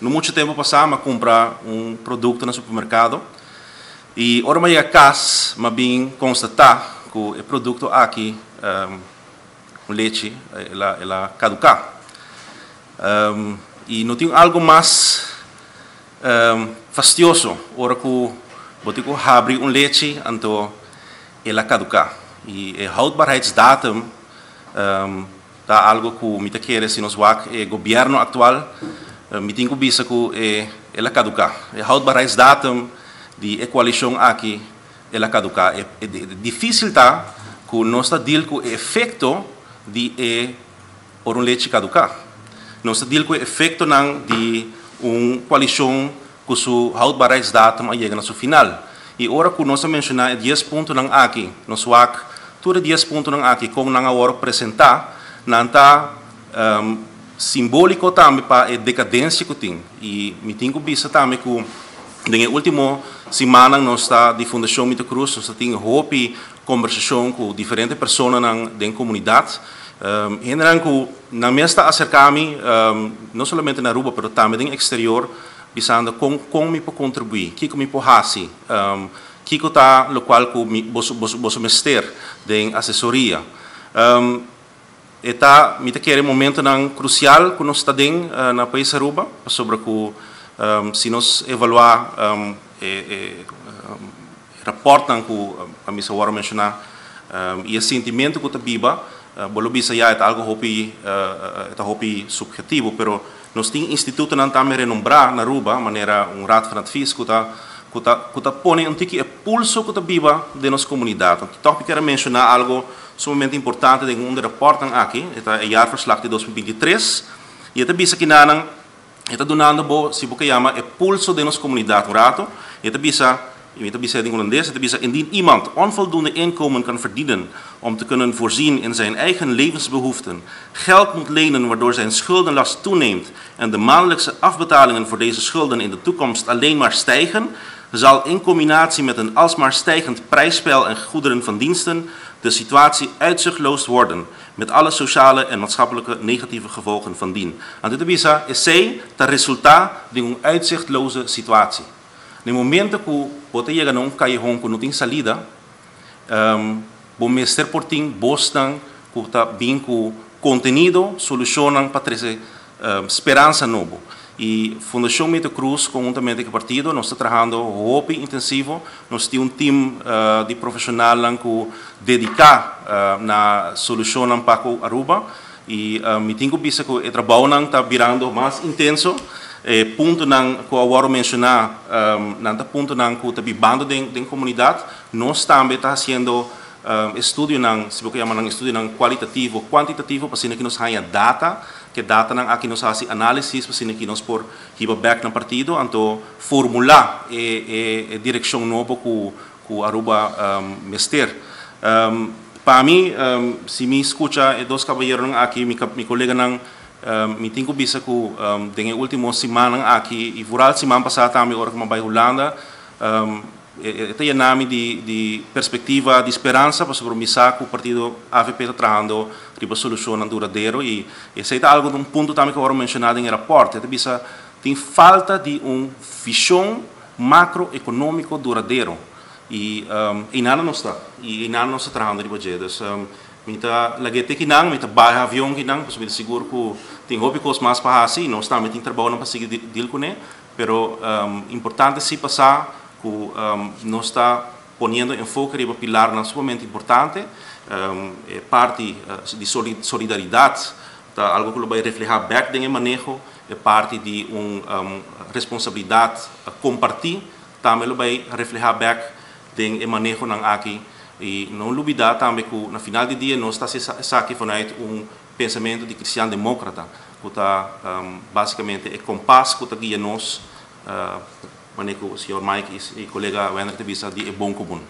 No mucho tempo pasa m'a cumpra un producto na supermercado y ora m'a yega cas m'a bin constata cu e producto aki, un lechi, el a caduca. Y no tin algo mas fastioso ora cu bo tin cu habri un lechi anto el a caduca. Y e houdbaarheidsdatum ta algo cu mi ta kere si nos wak e gobierno actual, mi tin cu bisa cu el a caduca. E houdbaarheidsdatum di e coalicion aki, el a caduca. E dificil ta cu nos ta deal cu e efecto di e ora un lechi caduca. Nos ta deal cu e efectonan di un coalicion cu su houdbaarheidsdatum a yega na su final. Y ora cu nos a menciona e 10 puntonan aki, nos wak tur e 10 puntonan aki con nan a wordo presenta, nan ta simbolico tambe pa e decadencia cu tin. Y mi tin cu bisa tambe cu den e ultimo simannan nos ta di Fundacion Mito Cruz, nos ta tin hopi conversacion cu diferente personanan den comunidad. Hendenan cu nan mes ta acerca mi, no solamente na Aruba, pero tambe den exterior, bisando con mi por contribui, kico mi por haci, kico ta locual cu mi, boso mester den asesoria. E ta, mi ta kere, momentonan crucial cu nos ta den na pais Aruba, pasobra cu si nos evalua e rapportnan cu ami sa awor menciona y e sentimento cu ta biba, bo lo bisa ya, ta algo hopi, ta hopi subjetivo, pero nos tin institutonan tambe renombra na Aruba, manera un Raad van Advies cu ta pone un tiki e pulso cu ta biba den nos comunidad. Toch mi kier menciona algo sumamente importante den un rapportnan aki, ta e jaarverslag di 2023, y ta bisa cu nan ta dunando bo, si bo yama, e pulso di nos comunidad un rato, y ta bisa, y ta bisa in Holandes, ta bisa: "Indien iemand onvoldoende inkomen kan verdienen om te kunnen voorzien in zijn eigen levensbehoeften, geld moet lenen waardoor zijn schuldenlast toeneemt en de maandelijkse afbetalingen voor deze schulden in de toekomst alleen maar stijgen, zal in combinatie met een alsmaar stijgend prijspeil en goederen van diensten de situatie uitzichtloos worden, met alle sociale en maatschappelijke negatieve gevolgen van dien." Anto ta bisa, esey ta resulta di un uitzichtloze situatie. Na momento cu bo yega na un cayehon cu no tin salida, bo mester por tin bosnan cu ta bin cu contenido, solucion pa trece speransa nobo. Y Fundacion Mito Cruz, conhuntamente cu e partido, nos ta trahando hopi intensivo. Nos tin un team di profesional cu ta dedica na solucion pa Aruba. Y mi tin cu bisa cu e trabou ta birando mas intenso. Puntonan cu awor menciona, nan ta puntonan cu ta bibando den comunidad. Nos tambe ta haciendo estudionan, si bo yama nan estudionan cualitativo, cuantitativo, pa cu nos haya data, cu datanan aki nos haci analisis, pa cu nos por hiba back na partido, anto formula e direccion nobo cu Aruba mester. Pa mi, si mi scucha e dos caballeronan aki, mi coleganan, mi tin cu bisa cu den ultimo siman aki y vooral siman pasa tambe ora cu m'a bay Hulanda, ta yena mi di perspectiva, di speransa, pasobra mi sa cu e partido AVP ta trahando riba solucion duradero y esey ta algo di un punto tambe cu a menciona den rapport. Ta bisa tin falta di un vision macroeconomico duradero y nada no ta y nada no ta trahando riba dje. Dus mi ta lag'e te akinan, mi ta baha avion akinan, pasobra mi ta sigur cu tin hopi cos mas pa haci, nos tambe tin trabou pa sigui deal cune, pero importante si pasa cu nos ta poniendo enfoke riba pilarnan sumamente importante, e parti di solidaridad ta algo cu ta bay refleha back den maneho, e parti di un responsabilidad comparti tambe ta bay refleha back den manehonan aki y no lubida tambe cu na final di dia nos ta aki vanuit un pensamento di cristian democrata cu ta basicamente e compas cu ta guia nos, manera señor Mike y colega Wendert bisa di e bon comun.